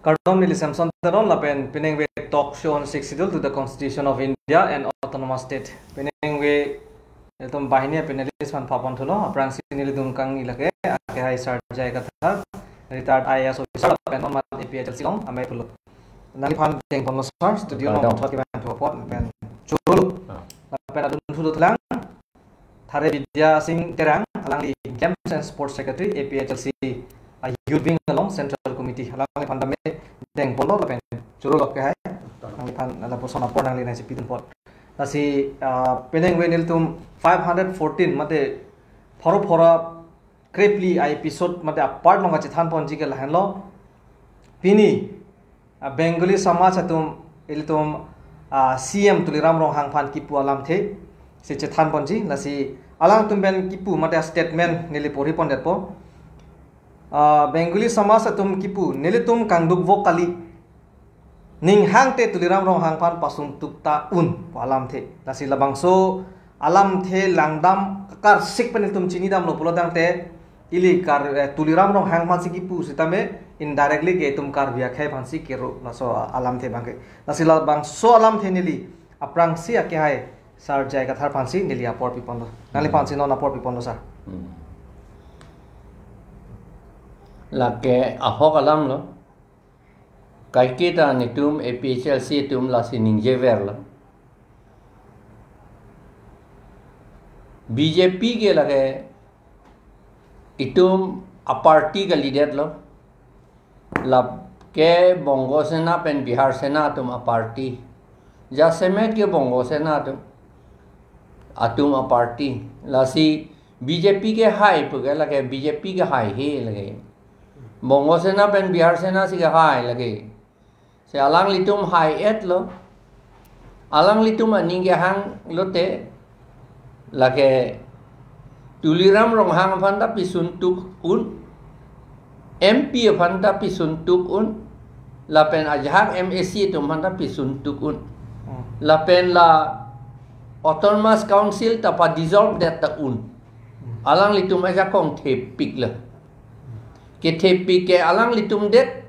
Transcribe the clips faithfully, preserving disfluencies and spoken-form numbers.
Kardom, neli Samson Teron lapen penang ave talk show on Sixth Schedule to the Constitution of India and Autonomous State. Penang ave itum banghini panelist aphan pha pon thulo, aphrangsi nelitum kangni lake, akehai Sir J I Kathar, retired I A S officer lapen non APHLC along amei pulo. Nangliphan deng ponlo sir, studio along Kardom. Thot kevan thu apot pen chorolo. Ah. Lapen adun thulo lang, Thare Bidya Sing Terang, alangli Games and Sports Secretary, APHLC, a Youth Wing along Central Committee, alangliphan tame deng ponlo lapen chorolo akehai. Nangliphan lapuson apor nangli nangsi pidun apot. Lasi, ah, penang ave nelitum five hundred fourteen mate pharo pharo krephli a-episode mate a-part along kachethan ponji ke lahenlo. Pini, ah, Bengali Samaj atum ilitum, ah, C M Tuliram Ronghang aphan kipu alamthe si chethan ponji, lasi alangtum pen kipu mate statement neli porhi pondetpo. Ah, Bengali Samaj atum kipu, nelitum kangduk vok kali. Ning hangte Tuliram Ronghang aphan pasungtuk ta un pu alamthe. Lasi labangso alamthe langdam kakarsik pen itum chinidamlo pulo tangte ili Kar-, eh, Tuliram Ronghang aphansi kipu sitame indirectly ke itum Karbi akhei aphansi kero laso alamthe abangke. Lasi labangso alamthe neli aphrangsi akehai Sir J I Kathar aphansi neli apor pi ponlo. Nangliphansi non apor pi ponlo sir. Hmm. Lake ahok alamlo. Kaiketa netum APHLC atum lasi ningjeverlo. BJP ke lake itum a-party kalidetlo. Lake Bongo Sena pen Bihar Sena atum a-party. Jasemet ke Bongo Sena atum, atum a-party. Lasi BJP ke hai pu ke lake BJP ke haihe lake. Bongo Sena pen Bihar Sena si ke hai lake. Si alanglitum hai-etlo. Alanglitum aning kehang lote lake Tuliram Ronghang aphan ta pisuntuk un, MP aphan ta pisuntuk un, lapen ajahak MAC atum aphan ta pisuntuk un. Hmm. Lapen la Autonomous Council ta pa-dissolve det ta un. Hmm. Alanglitum ajakong thepiklo. Kethepik ke alanglitum det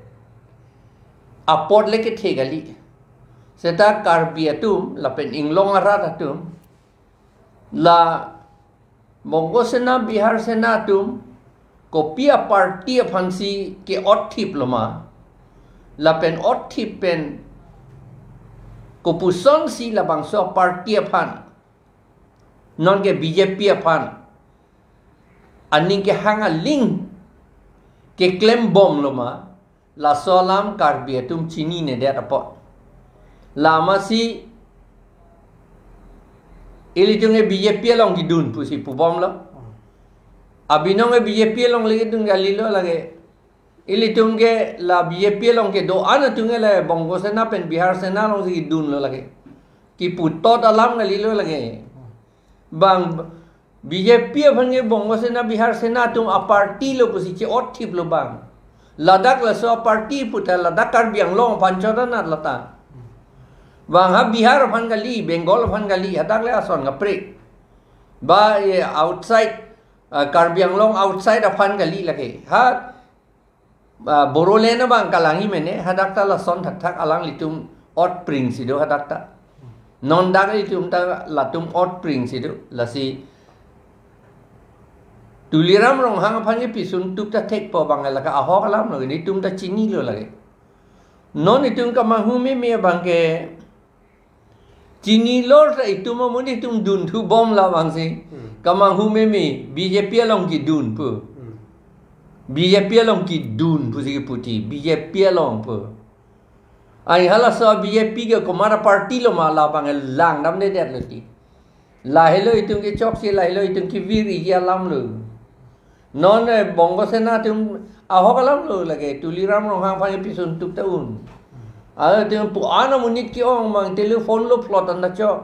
apot le kethe kali. Seta Karbi atum lapen inglong arat atum la Bongo Sena Bihar Sena atum kopi a-party aphansi ke-otthiplo ma, lapen otthip pen kopusonsi labangso a-party aphan, non ke BJP aphan aning kehang aling keklembomlo ma, laso alam Karbi atum chininedet apot. Lasi ilitum ke BJP along kedun pusi pubomlo. Abinong ke BJP along lagi dun kalilo lake. Ilitum ke la BJP along kedo-an atum ke la Bongo Sena pen Bihar Sena alongsi kedunlo lake. Kiputot alam kalilo lake. Bang BJP aphan ke Bongo Sena Bihar Sena atum a-party lo pusi che-otthiplo bang. Ladak laso a-party puta ladak Karbi Anglong aphan chodanat lata. Bang ha Bihar aphan kali, Bengal aphan kali, hadak le ason kaprek. Ba, eh, outside, ah, Karbi Anglong outside aphan kali lake. Ha, ah, Bodoland abang kalang-i mene, hadak ta lason thakthak alanglitum otpring si do hadak ta. Non dak itum ta latum otpring si do, lasi Tuliram Ronghang aphan ke pisuntuk ta thekpo bang lake ahok alamlo, netum ta chinilo lake. Non itum kamanghu meme abang ke chinilo ta itum amonit itum dunthu bomlo abangsi. Hmm. Kamanghu meme BJP along kedun pu. Hmm. BJP along kedun pusi kepu ti, BJP along pu. Ai halaso BJP ke komat a-party lo ma labang langdamdedetlo ti. Lahelo itum kechoksi, lahelo itum kevir-iji alamlo. Non, eh, Bongo Sena atum ahok alamlo lake, Tuliram Ronghang aphan pisuntuk ta un. Atum pu-an amonit ke-ong bang telephone lo phlot anta chok.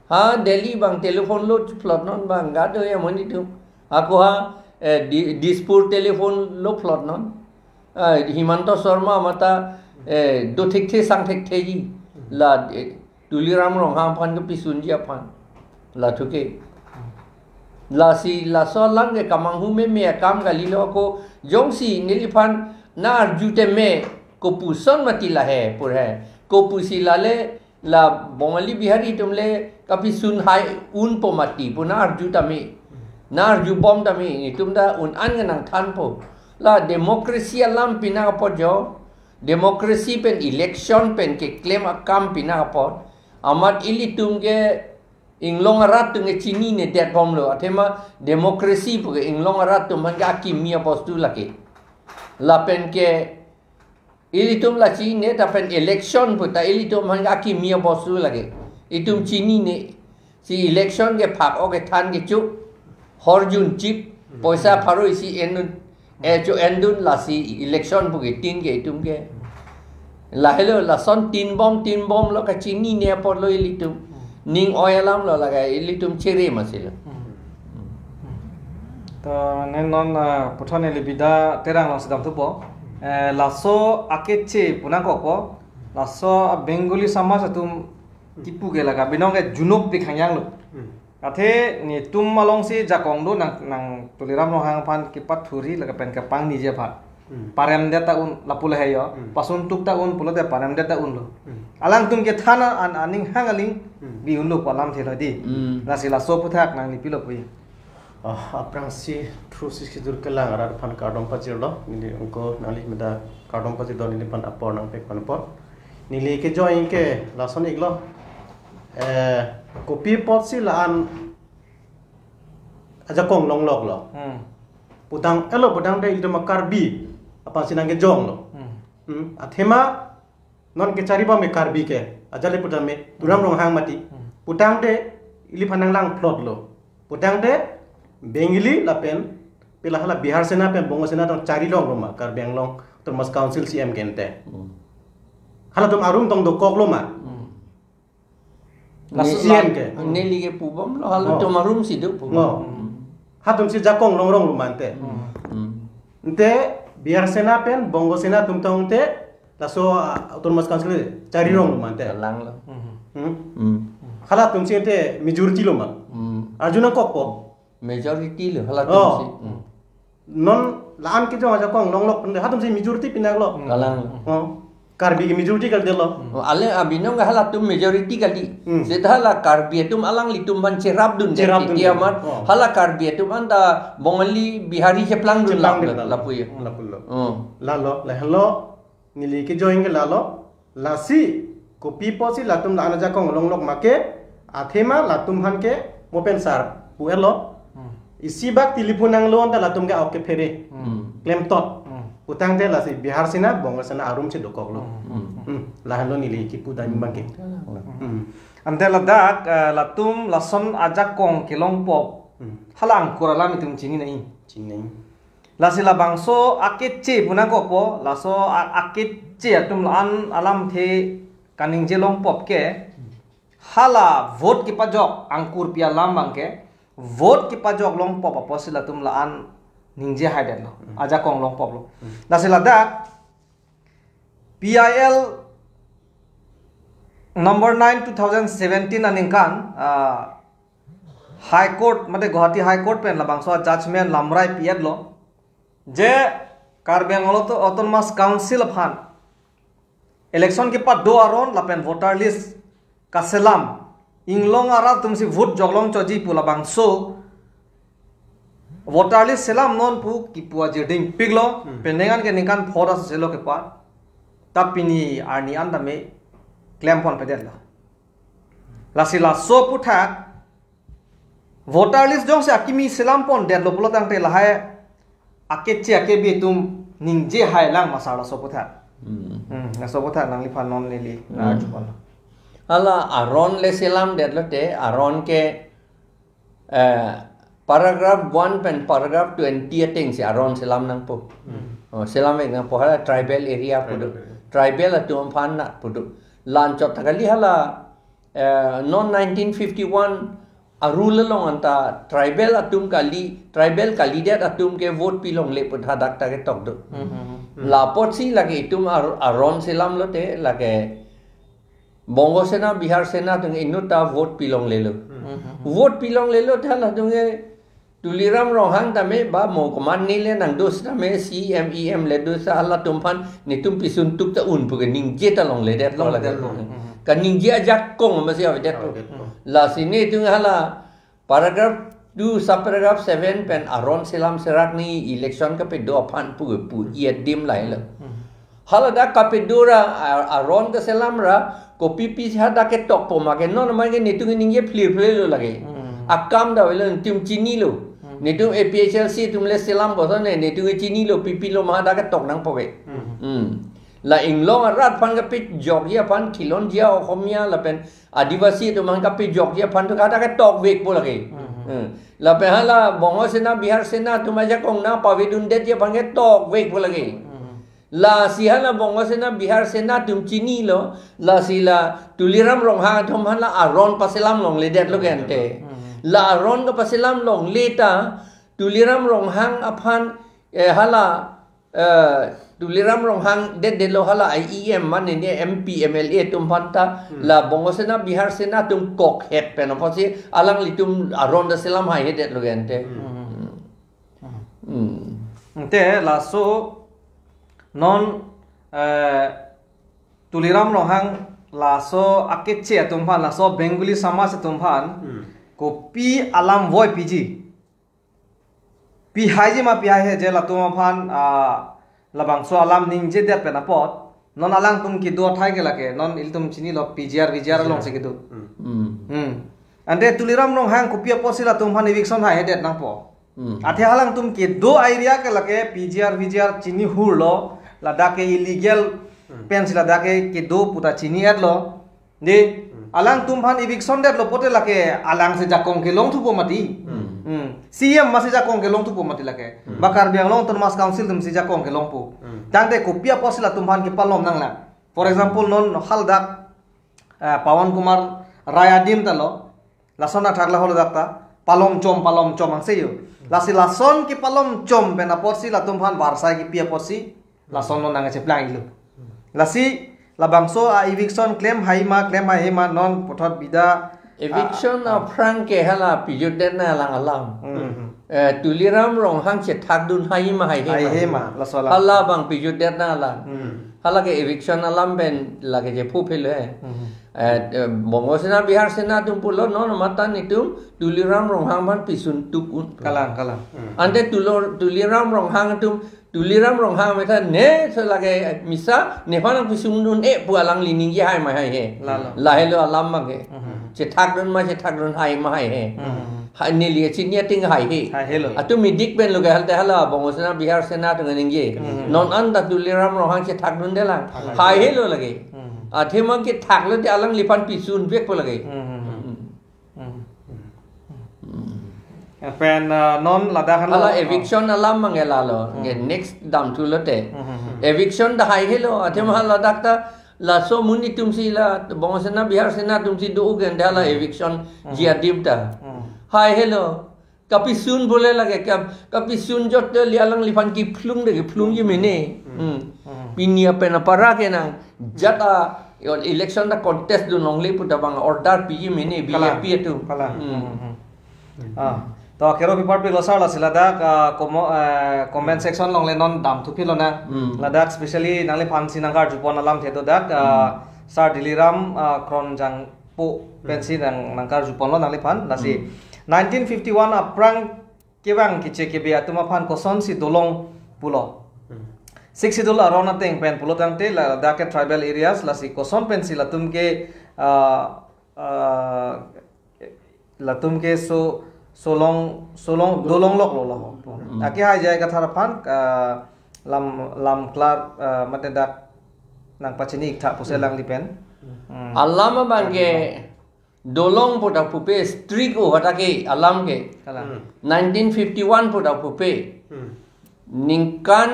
Ha Delhi bang telephone lo phlot non bang gado ya amonit atum. Ako ha, eh, Di-, Dispur telephone lo phlot non. Ah, Himanta Sarma mata, eh, do thekthe sang thektheji. La, eh, Tuliram Ronghang aphan kepisunji aphan. Lathuke. Lasi laso alam ke kamanghu meme akam kalilo, ako jongsi neliphan na arju teme, Kopuson mati lahe pur he. Kopusi lale la Bongali Bihari atum le kapisun hai unpo mati pu na arju tame. Na arju bom tame, itum ta un-an ngenang thanpo. La democracy alam pina apot jo. Democracy pen election pen keklem akam pina apot. Amat ilitum ke inglong arat atum ke chininedet bomlo. Athema democracy pu ke inglong arat atum aphan ke akimi abostu lake. Lapen ke ilitum la chinine ta pen election pu ta ilitum aphan ke akimi abostu lake. Itum chinine si election ke phak ok kethan kecho, horjun chip, poisa pharo isi endun, eh, cho endun lasi election pu ke tin ke itum ke. Lahelo lason tin bom, tin bomlo kachinine apotlo ilitum. Ning oi alamlo lake ilitum chere masilo. To ne non, ah, puthot neli Bida Terang alongsi damthupo. Eh, laso akeche pu nangkokpo. Laso a Bengali samaj atum kipu ke lake binong ke junok pi khangyang lo. Athe netum alongsi jakong do nang, nang Tuliram Ronghang aphan kepathuri lake pen kepangniji aphan. Paremdet ta un lapu le heyo. Pasuntuk ta un pulote paremdet ta unlo. Alangtum kethan an aning hang aling bi unlo pu alamthe lo di. Lasi laso aphuthak nangli pilo pu. Ah, aphrangsi throksi Schedule kelang arat aphan kardom pajirlo, neli anke nangli meda kardom pajirlo neliphan apor nangpek aphan apor. Neli kejoin ke lason iklo. Eh, kopi apotsi la-an ajakong longloklo. Hmm. Putanglo, putangte itum Karbi aphansi nangkejonglo. Hmm. Hmm. Athema non kechari bom me Karbi ke. Ajat le putame Tuliram Ronghang mati. Hmm. Putangte iliphan nanglang plotlo. Putangte Bengali lapen pila hala Bihar Sena pen Bongo Sena tong chari longloma Karbi Anglong Autonomous Council C M kente. Hmm. Halatum arum tong dokokloma. Hmm. Laso C M ke. Neli ke pu bomlo, halatum arumsi do pu. Ngo. Hmm. Hatumsi jakong longrong lomante. Hmm. Ante Bihar Sena pen Bongo Sena atum tongte laso, ah, Autonomous Council chari rong lomante. Kalanglo. Hmm. Hmm. Halatumsi ante majority loma. Hmm. Arju nangkokpo. Majority lo halatumsi. Oh. Hmm. Non la-an kejong ajakong longlok pen hatumsi majority pinaklo. Kalang. Oh. Karbi ke majority kaldetlo. Oh, ale abinong ke halatum majority kaldi. Hmm. Seta hala Karbi atum alanglitum aphan cherapdun. Cherapdun. Titi amat. Oh. Hala Karbi atum anta Bongali Bihari cheplangdun. Cheplangdun la, lalo. Lapu ya. Hmm, lapulo. Oh. Lalo, lahelo, neli kejoin ke lalo. Lasi kopi apotsi latum la-an ajakong longlok ma ke, athema latum aphan ke mo pen sar pu-etlo. Hmm. Isi bak telephone nanglo anta latum ke ok kephere. Hmm. Klemtot. Hmm. Putangte lasi Bihar Sena, Bongo Sena arumsi dokoklo. Hmm. Hmm. Lahenlo neli kipu dam abang ke. Hmm. Ante ladak, eh, latum lason ajakong kelongpop. Hmm. Hala angkur alam itum chinine. Chinine. Lasi labangso akeche pu nangkokpo, laso a-, akeche atum la-an alamthe kaningje longpop ke, hala vote kepajok angkur pi alam abang ke, vote kepajok longpop apotsi latum la-an ningje haidetlo, ajakong longpoplo. Lasi ladak P I L number nine two thousand seventeen aningkan, ah, High Court, mate Guwahati High Court pen labangso judgment lamrai pi-etlo. Je Karbi Anglong Auto-, Autonomous Council aphan election kepado aron lapen voter list kaselam, inglong arat atumsi vote joklong choji pu labangso voter list selam non pu kipu ajirding piklo, hmm, pendengan ke ningkan phoda selo kepa, ta pini arni an tame klempon pedetlo. Lasi laso aphuthak voter list jongsi akimi selampondetlo pulotangte lahai akeche akebi atum ningje hailang ma sar laso aphuthak. Hmm. Hmm, laso aphuthak nangliphan non neli, hmm, nang-arjuponlo. Hala aron le selamdetlo te, aron ke, eh, paragraph one pen paragraph twenty atengsi aron selam nangpo. Hmm. Oh, selamvek nangpo, hala tribal area pu do. Tribal area. Tribal atum aphan nat pu do. La-anchot ta kali hala, eh, non nineteen fifty-one a-rule along anta tribal atum kali, tribal kalidet atum ke vote pilongle pu hadak ta ketok do. Hmm, hmm, hmm. La apotsi lake itum ar-, aron selamlo te lake Bongo Sena, Bihar Sena atum inut ta vote pilonglelo. Hmm, hmm, hmm. Vote pilonglelo te halatum ke Tuliram Ronghang tame ba mo komat nile nangdo sitame C M E M le do sa halatum aphan netum pisun tup ta un pu ke ningje ta longledet lo lage. Longledet lo. Hmm. Kaningje ajakong masi avedet lo. Avedet lo. Lasi netum hala paragraph two subparagraph seven pen aron selam serak ni election kapedo aphan pu pu i adim lahelo. Hmm. Haladak kapedo ra a- aron kaselam ra kopi pi hadak ketokpo ma ke non ma ke netum ningje phlir phlir lo lage. Hmm. Akam da avelo netum chinilo. Hmm. Netum A P H L C atum le selam bosan ne netum chinilo pi pi lo ma hadak ketok nangpo ke. Hmm. Hmm. La inglong arat aphan kapejokji aphan khilonjia Okhomia lapen Adivasi atum aphan kapejokji aphan tu hadak ketokvekpo lage. Hmm. Hmm. Lapen hala Bongo Sena Bihar Sena atum ajakong nangpavedundetji aphan ketokvekpo lage. Hmm. Lasi hala Bongo Sena Bihar Sena atum chinilo, lasi la Tuliram Ronghang atum hala aron paselam longledet lo ke ante. Hmm. La aron kapaselam longle ta Tuliram Ronghang aphan eh, hala eh, Tuliram Ronghang det det lo hala I E M mane ne M P M L A atum aphan ta Hmm. la Bongo Sena Bihar Sena atum kok het pen apotsi alanglitum aron ta selam haihedet lo ke ante. Hmm. Hmm. Hmm. Ante laso non eh, Tuliram Ronghang laso akeche atum aphan laso Bengali Samaj atum aphan Hmm. kopi alam voi piji. Pihaiji ma pihaihe je latum aphan ah, labangso alam ningjedet pen apot. Non alangtum kedo athai ke lake non ilitum chinilo P G R V G R alongsi kedo. Hmm. Hmm. Ante Tuliram Ronghang kopi apotsi latum aphan eviction haihedet nangpo. Hmm. Athe halangtum kedo area ke lake P G R V G R chini hurlo ladak ke illegal Hmm. pensi ladak ke kedo puta chini-etlo. Dei, Hmm. alangtum aphan eviction detlo pote lake alangsi jakong kelong thupo mati. Hmm. Hmm. C M masi jakong kelong thupo mati lake. Hmm. Ba Karbi Anglong Autonomous Council atumsi jakong kelongpo. Hmm. Tangte kopi apotsi latum aphan kepalom nanglang. For example, non haladak eh, Pawan Kumar Rai adim ta lo. Lason athak la haladak ta. Palom chom, palom chom angse yo. Lasi lason kepalom chom pen apotsi latum aphan barsai kepi apotsi. Lason lo nangcheplang-iklo. Lasi labangso a eviction klem hai ma, klem hai ma non puthot bida. Eviction ah, ah. aphrang ke hala pijutdet nanglang alam. Hmm. Eh, Tuliram Ronghang chethakdun hai ma haihe ma. Haihe ma, laso alam. Hala abang pijutdet nanglang. Hmm. Hala ke eviction alam pen lake je phu phelo he. Hmm. Eh, eh, Bongo Sena Bihar Sena atum pulo non mata netum Tuliram Ronghang aphan pisun tup un. Kalang, kalang. Hmm. Ante tulo, Tuliram Ronghang atum, Tuliram Ronghang meta ne so lake misa nephan pisun un-e pu alangli ningje hai ma haihe. Lalo. Lahelo alam abang ke. Hmm. Chethakdun ma chethakdun hai ma haihe. Hmm. Hai neli chini ating haihe. Haihelo. Atum midik pen lo ke halte hala Bongo Sena Bihar Sena atum ningje. Hmm. Non anta Tuliram Ronghang chethakdunde lang. Thakdun. Haihelo lake. Hmm. Athema kethaklo te alangliphan pisun vekpo lake. Hmm. Hmm. Hmm. Hmm. Pen ah, non ladak han hala lo. Eviction alam abang ke lalo. Hmm. Ke next damthulote. Hmm, hmm, hmm. Eviction ta haihelo. Athema Hmm. haladak ta laso amonit atumsi la Bongo Sena Bihar Sena atumsi do ugen de hala Hmm. eviction Hmm. ji adim ta. Hmm. Haihelo. Kapisun bole lake kap, kapisun jot de li alangliphan kephlung de kephlungji mene. Hmm. Hmm. Hmm. Pini apen apara ke nang jat a election ta contest dun longle puta abang order piji mene Kalang. B J P atum. Kalang. Hmm. Hmm, hmm, hmm. Ah. To kero pipar pi lo sar lasi ladak ah, komo, eh, comment section along le non damthu philo na. Hmm. Ladak specially nangliphansi nangkarjupon alamthe do dak ah, Hmm. Sar Diliram ah, Kronjang po pensi nang nangkarjuponlo nangliphan lasi Hmm. nineteen fifty-one aphrang kevang keche kebe atum aphan kosonsi dolong pulo. Hmm. Sixth Schedule aron ateng pen pulo tangte la- ladak ke tribal areas lasi koson pensi latum ke ah, ah, latum ke so solong solong dolong lok lo lo. Hmm. Ake hai jai kathar aphan ah, lam lam klar ah, mate dak nangpachini iktha pusi Hmm. alangli pen. Hmm. Alam abang ke dolong puta pupe strict o hata ke alam ke. Kalang. Hmm. Nineteen fifty-one puta pupe. Hmm. Ningkan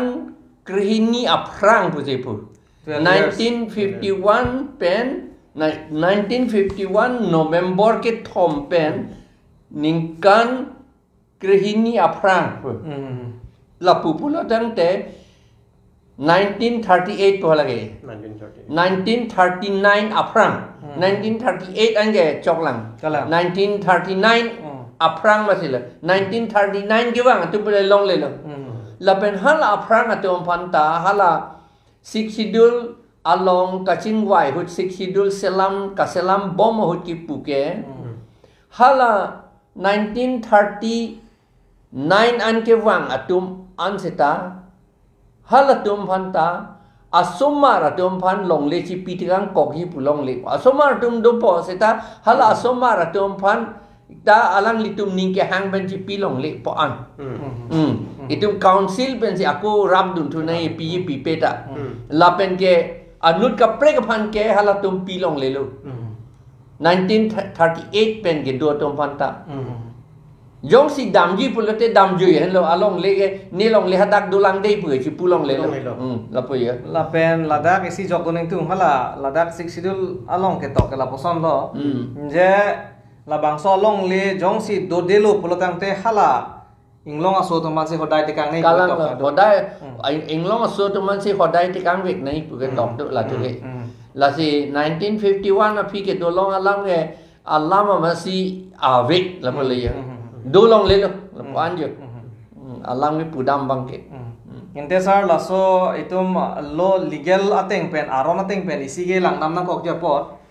krehini aphrang pusi pu. Twelve years. Nineteen fifty-one pen, ni- nineteen fifty-one November kethom pen, ningkan krehini aphrang pu. Hmm. Lapu pulo tangte nineteen thirty-eight pu lake. Nineteen thirty-eight. Nineteen thirty-nine aphrang. Hmm. Nineteen thirty-eight anke choklang. Kalang. Nineteen thirty-nine Hmm. aphrang masi lo. Nineteen thirty-nine kevang atum pule longlelo. Hmm. Lapen hala aphrang atum aphan ta hala Sixth Schedule along kachingvai ahut, Sixth Schedule selam kaselam bom ahut kipu ke. Hmm. Hala nineteen thirty-nine an kevang atum an seta halatum aphan ta asomar atum aphan longle chipi tekang kokji pu longle. Asomar atum dopo seta hala asomar atum aphan ta alanglitum ning kehang pen chipi longle pu an. Hmm. Hmm. Itum council pensi ako rapdun thu nangji, piji pipe ta. Hmm. Lapen ke anut kaprek aphan ke halatum pi longlelo. Hmm. Nineteen thirty-eight pen kedo atum aphan ta. Hmm. Jongsi damji pulote damjui henlo, alongle ke, ne longle hadak dolang dei pu chipu longlelo. Longlelo. Hmm, lapu ya. Lapen ladak isi jok kuning tung hala, ladak Sixth Schedule along ketok ke lapuson lo. Hmm. Je labangso alongle jongsi dodelo pulotangte hala inglong aso atum aphansi hodai tekang nangji pu Kalang ketok lo, adu. Hodai, Hmm. ing-, inglong aso atum aphansi hodai tekang vek nangji pu ketok Hmm. do la tu Hmm. ke. Hmm. Lasi nineteen fifty-one aphi kedo long alam ke alam amatsi ave lapu Hmm. le ya. Hmm. Dolonglelo, lapu Hmm. anjo. Hmm. Hmm, alam ke pudam abang ke. Hmm. Hmm. Inte sir, laso itum lo legal ateng pen, aron ateng pen isi ke langnam nangkok apot.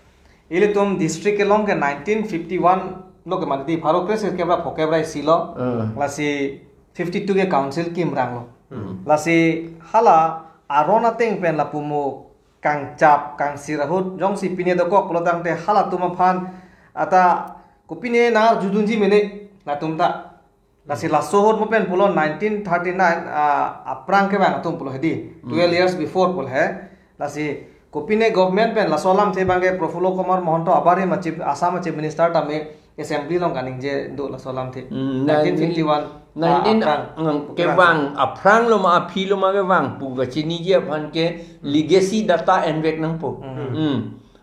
Ilitum district kelong ke nineteen fifty-one lo ke mati pharo kre sirkep ra phokep ra isi lo. Hmm. Lasi fifty-two ke council kimrang lo. Hmm. Lasi hala aron ateng pen lapu mo kangchap kangsir ahut jongsi pine dokok pulotangte halatum aphan ata kopine nangarjudunji mene latum ta. Lasi laso ahut mo pen pulo nineteen thirty-nine, ah, aphrang kevang atum pulo hedi. Hmm. Twelve years before pulo he. Lasi kopine government pen laso alamthe abang ke Prafulla Kumar Mahanta abarim a chief, Assam a chief minister tame assembly along kaningje do laso alamthe. Hmm, nineteen fifty-one, ah, nineteen, aphrang. Hmm, kevang aphrang lo ma aphi lo ma kevang pu kachiniji aphan ke Hmm. legacy data envek nangpo. Hmm. Hmm.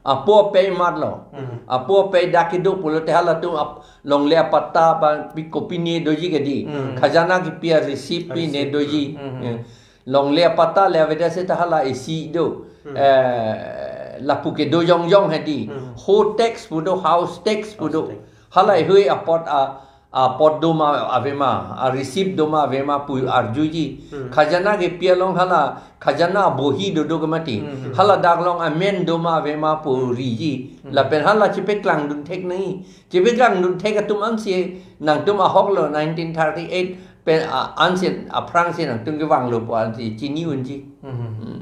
Apo apei mat lo. Hmm. Apo apei dak kedo pulote halatum ap-, longle apatta pa pi kopine doji kedi. Hmm. Khajana kipi a receipt pine Receipt. doji. Hmm. Ya. Longle apatta le avedet seta hala isi do. Hmm. Eh, lapu kedo jongjong hedi. Hmm. Ho tax pu do, house tax pu do. House tax. Hala Hmm. ehui apot a apot doma avema, a receipt doma avema pu arjuji. Hmm. Khajana kipi along hala, khajana bohi dodo ke mati. Hmm. Hala dak along amen doma avema pu riji. Hmm. Lapen hala chepeklangdun thek nangji. Chepeklangdun thek atum ansi nangtum ahok lo nineteen thirty-eight pen, a, ansi aphrangsi nangtum kevanglo pu ansi chini unji. Hmm. Hmm.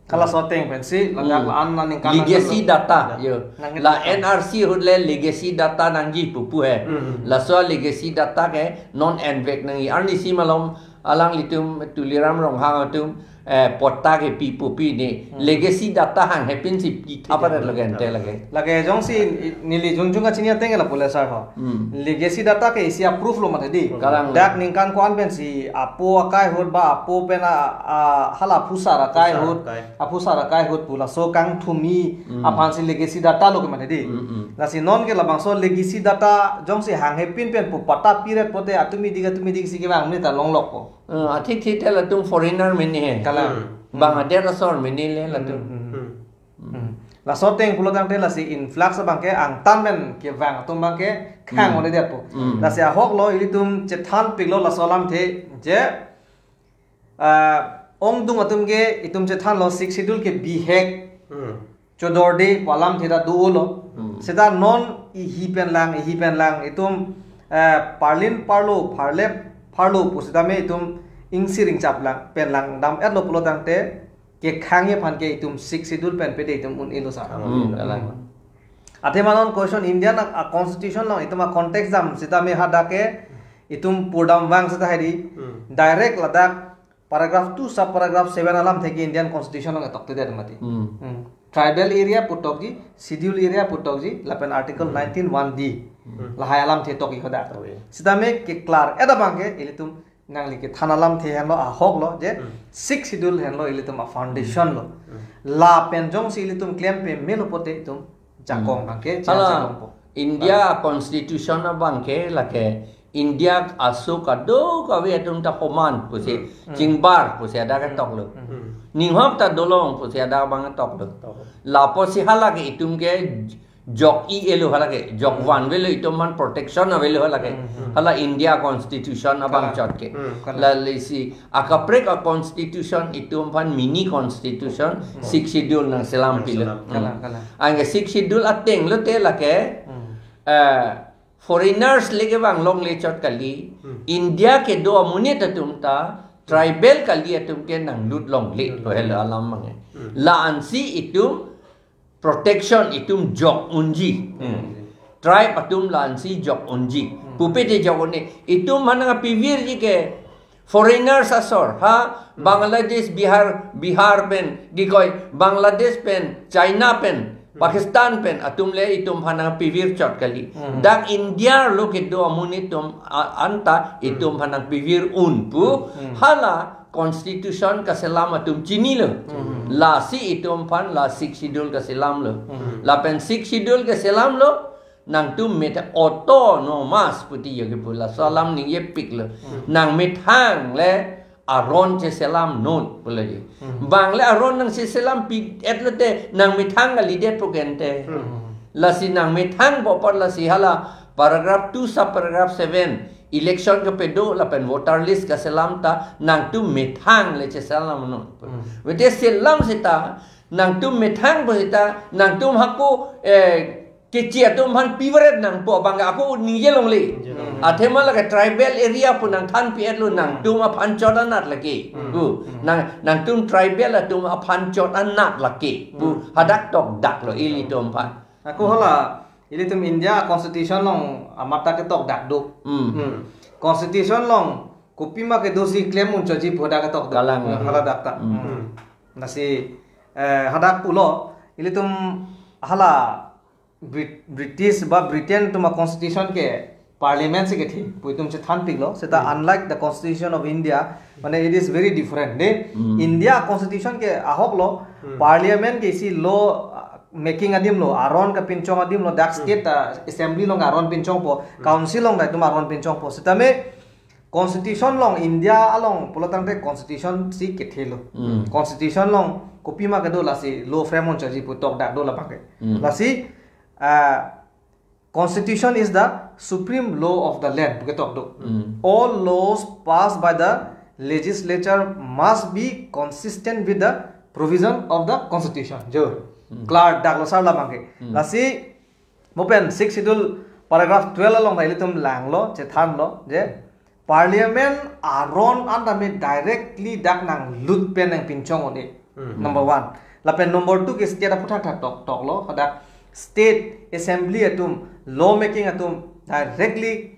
Hala soteng pensi, ladak Hmm. la-an na ningkan Legacy nangkok. data, Ya. yo. Nangkok. La N R C ahut le legacy data nangji pupu he. Hmm. Laso legacy data ke non envek nangji. Arnisi malom alanglitum Tuliram Ronghang atum, eh, patta kepi pupi ne. Hmm. Legacy data hang hepinsi pi thapa Hmm. lo gente lake. Lake jongsi neli jongjong kachini ateng ke lapu le sir ho. Hmm. Legacy data ke isi a proof lo mati di. Kalang. Dak ningkan ko-an pensi apo akai ahut ba apo pen a, a, hala phusar akai Phusar ahut. akai. Aphusar akai ahut pu laso kangthumi Hmm. aphansi legacy data lo ke mati di. Hmm, hmm. Lasi non ke labangso legacy data jongsi hang hepin pen pu patta piret pote atum idik atum idik si kevang mene ta longlok ko. Eh, athithe te latum foreigner mene he. Kalang. Hmm. Bangladesh asor mene le latum. Hmm, hmm, hmm. Hmm. Hmm. Laso ateng pulotangte lasi influx abang ke angtan pen kevang atum abang ke khang Hmm. ore dia po. Hmm. Lasi ahok lo ilitum chethan piklo laso alamthe je, ah, ongdung atum ke itum chethan lo Sixth Schedule ke bihek Hmm. chodorde pu alamthe ta do lo. Hmm. Seta non ihi pen lang, ihi pen lang itum, eh, parlin parlo, parlep parlo pu seta me itum ingsir ingchap lang pen langdam-et lo pulotangte kekhangji aphan ke itum Sixth Schedule pen pede itum un-elo sir. Hmm, Hmm. kalang. Athema non question Indian a, a constitution along itum a context dam seta me hadak ke itum purdam vang seta hedi Hmm. direct ladak paragraph two sub paragraph seven alamthe ke Indian constitution along tokte det mati. Hmm. Hmm. Tribal area pu tokji, schedule area pu tokji, lapen article Hmm. nineteen one D. Hmm. Lahai alamthe tokji hadak. Oi. Seta me ke clear-et abang ke ilitum nangli kethan alamthe henlo ahok lo je Hmm. Sixth Schedule henlo ilitum a foundation lo. Hmm. Lapen jongsi ilitum klem pame lo pote itum jakong Hmm. abang ke Hala jakong po. India constitution abang ke lake India aso kadokave atum ta homan pusi Hmm. chingbar pusi hadak Hmm. ketok lo. Hmm. Ninghok ta dolong pusi hadak abang ketok lo. Tok. Lapusi hala ke itum ke jok-i elo halake, jok vanvelo, itum aphan protection avelo halake. Hmm, hmm. Hala India Constitution abang Kalang. chot ke. Hmm, kalang. Lasi akaprek a-constitution itum aphan mini constitution, Hmm. Sixth Schedule nangselam pilo. Nangselam. Hmm. Kalang, kalang. Anke Sixth Schedule ateng lote lake, Hmm. eh, foreigners le kevang longle chot kali, Hmm. India kedo amonit atum ta, tribal kali atum ke nanglut longle, Lut. pu helo alam abang ke. Hmm. La-ansi itum protection itum jok unji. Hmm. Tribe atum la-ansi jok unji. Hmm. Pupe te jok un-e. Itum aphan nangpivirji ke foreigners asor. Ha, Hmm. Bangladesh, Bihar, Bihar pen, kikoi, Bangladesh pen, China pen, Hmm. Pakistan pen, atum le itum aphan nangpivir chot kali. Hmm. Dak India arlo kedo amonit atum a-, anta itum Hmm. aphan nangpivir un pu. Hmm. Hala constitution kaselam atum chinilo. Hmm. Lasi itum aphan la Sixth Schedule kaselamlo. Hmm. Lapen Sixth Schedule kaselamlo, nangtum methang autonomous puti yogi pu laso alam ningjepiklo. Hmm. Nangmethang le aron cheselam non pulo ji. Hmm. Bang le aron nangcheselampi-et lote nangmethang kalidet pu ke ante. Hmm. Lasi nangmethang bo apot lasi hala paragraph two sub paragraph seven election kepedo lapen voter list kaselam ta nangtum methang le cheselam non. Hmm. Wete selam seta nangtum methang pu seta nangtum hako, eh, kechi atum aphan pivaret nangpo abang ako ningje longle. Ningje longle. Athema lake tribal area pu nangthanpi-etlo nangtum aphan chot anat lake. Hmm. Pu. Hmm. Nang, nangtum tribal atum aphan chot anat lake. Pu. Hmm. Hadak tokdaklo ilitum aphan. Ako hala, ilitum India Constitution along amat ta ketokdak do. Hmm. Hmm. Constitution along kopima kedosi klem un chotji pu hadak ketok do. Kalang. Hmm, hala dak ta. Hmm. Hmm. Lasi, eh, hadak pulo, ilitum hala Brit-, British ba Britain atum a-constitution ke parliament si kethe pu itum chethanpiklo. Seta Hmm. unlike the Constitution of India, mane it is very different. De, Hmm. India constitution ke ahoklo, Hmm. parliament ke isi law, uh, making adim lo, aron kapinchong adim lo, dak Hmm. state, uh, assembly along aron pinchongpo, Hmm. council along dak itum aron pinchongpo. Sitame constitution along India along pulo tangte constitution si kethelo. Hmm. Constitution along kopima kedo lasi law frame un chotji pu tokdak do labang ke. Hmm. Lasi, uh, Constitution is the supreme law of the land, pu ketok do. Hmm. All laws passed by the legislature must be consistent with the provision of the Constitution. Jo. Hmm. Klardaklo sar labang ke. Hmm. Lasi, mo pen Sixth Schedule paragraph twelve along ta ilitum langlo, chethanlo, je Parliament aron anta me directly dak nanglut pen nangpinchong un-e. Hmm. Number one. Lapen number two ke state aphuthak thak tok, toklo. Hadak state assembly atum, law making atum directly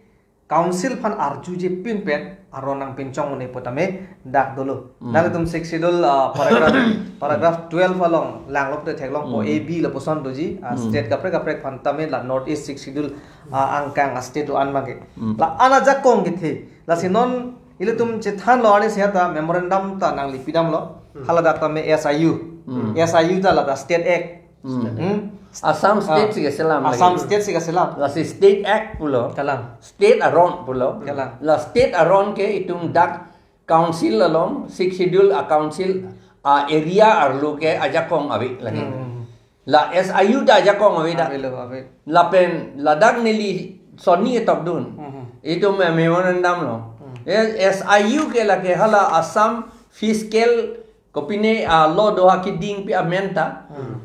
council aphan arjuje pin pen aron nangpinchong un-e pu tame dak dolo. Hmm. Nangtum Sixth Schedule, ah, paragraph, paragraph twelve along langlo pute theklongpo Hmm. A B lapuson doji, ah, Hmm. state kaprek kaprek aphan tame la North East Sixth Schedule, ah, angkang a-state do-an abang ke. Hmm. La-an ajakong kethe. Lasi non ilitum chethanlo ani seta memorandum ta nangli pidamlo. Hmm. Hala dak tame S I U. Hmm. S I U ta la dak State Act. Hmm. Hmm. Assam State Ah. si kaselam Assam lagi. State si kaselam. Lasi State Act pulo. Kalang. State aron pulo. Kalang. La state aron ke itum dak council along, Sixth Schedule a-council, a-area arlo ke ajakong ave lagi. Hmm. La S I U ta ajakong ave dak. Avelo, ave. Lapen ladak neli sonni tokdun. Hmm. Itum me-, memorandum lo. Hmm. Eh, S I U ke lake hala Assam Fiscal kopine a-law do ha keding pi amen ta. Hmm.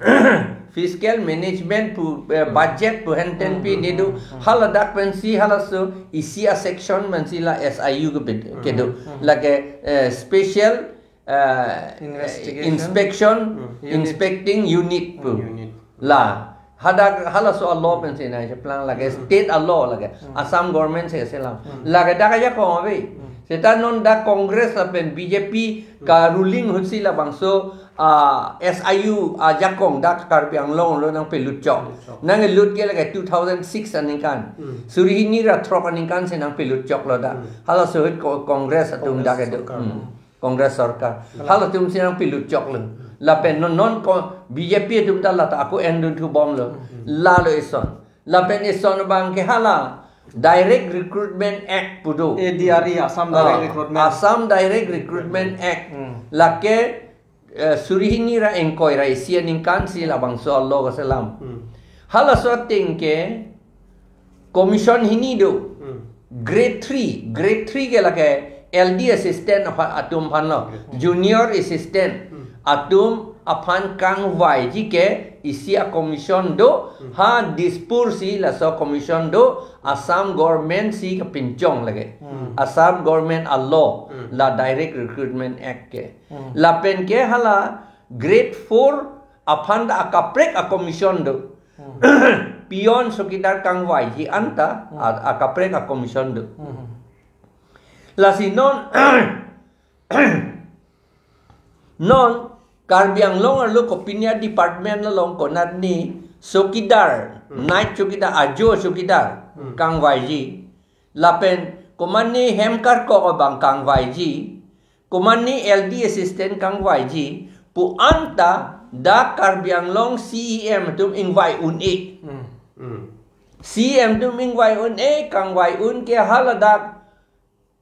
Fiscal management pu, eh, budget pu henten pi Hmm, hmm, dedo. Hmm, hmm. Hala dak pensi halaso isi a-section pensi la S I U ke bed-, Hmm, kedo. Hmm. Lake, eh, special, eh, Investigation. Inspection, Hmm. Unit. Inspecting unit pu. Hmm, unit. La, hadak halaso a-law pensi nangcheplang lake Hmm. state a-law lake. Hmm. Assam government si selam. Hmm. Lake dak ajakong ave. Hmm. Seta non dak Congress lapen B J P ka ruling ahutsi labangso, ah, S I U ajakong dak Karbi Anglong lo nangpelut chok. Pelut chok. Nanglut ke lake two thousand six aningkan. Hmm. Suri hini ra throk aningkan si nangpelut choklo dak. Hmm. Halaso ahut ko-, Congress atum Congress dak kedo. Sorkar. Hmm. Congress sorkar. Hmm. Halatum si nangpelut choklo. Lapen non, non ko B J P atum ta lata ako endun thubomlo. Hmm. Lalo ison. Lapen ison abang ke hala Direct Recruitment Act pu do. A D R A, Assam Direct Ah, Recruitment. Assam Direct Recruitment Act. Hmm. Lake, eh, suri hini ra ingkoi ra isi aningkan si labangso a-law kaselam. Hmm. Halaso ateng ke commission hini do. Hmm. Grade three, grade three ke lake L D assistant apha-, atum aphan lo. Grade three. Junior assistant. Hmm. Atum aphan kangvaiji ke isi a commission do. Hmm. Ha Dispur si laso commission do. Assam government si kepinchong lake. Hmm. Assam government a law. Hmm. La Direct Recruitment Act ke. Hmm. Lapen ke hala grade four aphan ta akaprek a commission do. Hmm. Peon, chowkidar kangvaiji anta, hmm, a-, akaprek a commission do. Hmm. Lasi non, non Karbi Anglong arlo kopinia department along konatne chowkidar, hmm, night chowkidar, ajo chowkidar, hmm, kangvaiji. Lapen komatne hem karkok abang kangvaiji. Komatne L D assistant kangvaiji pu anta dak Karbi Anglong C E M atum ingvai un-e. Hmm. Hmm. C E M atum ingvai un-e, kangvai un ke haladak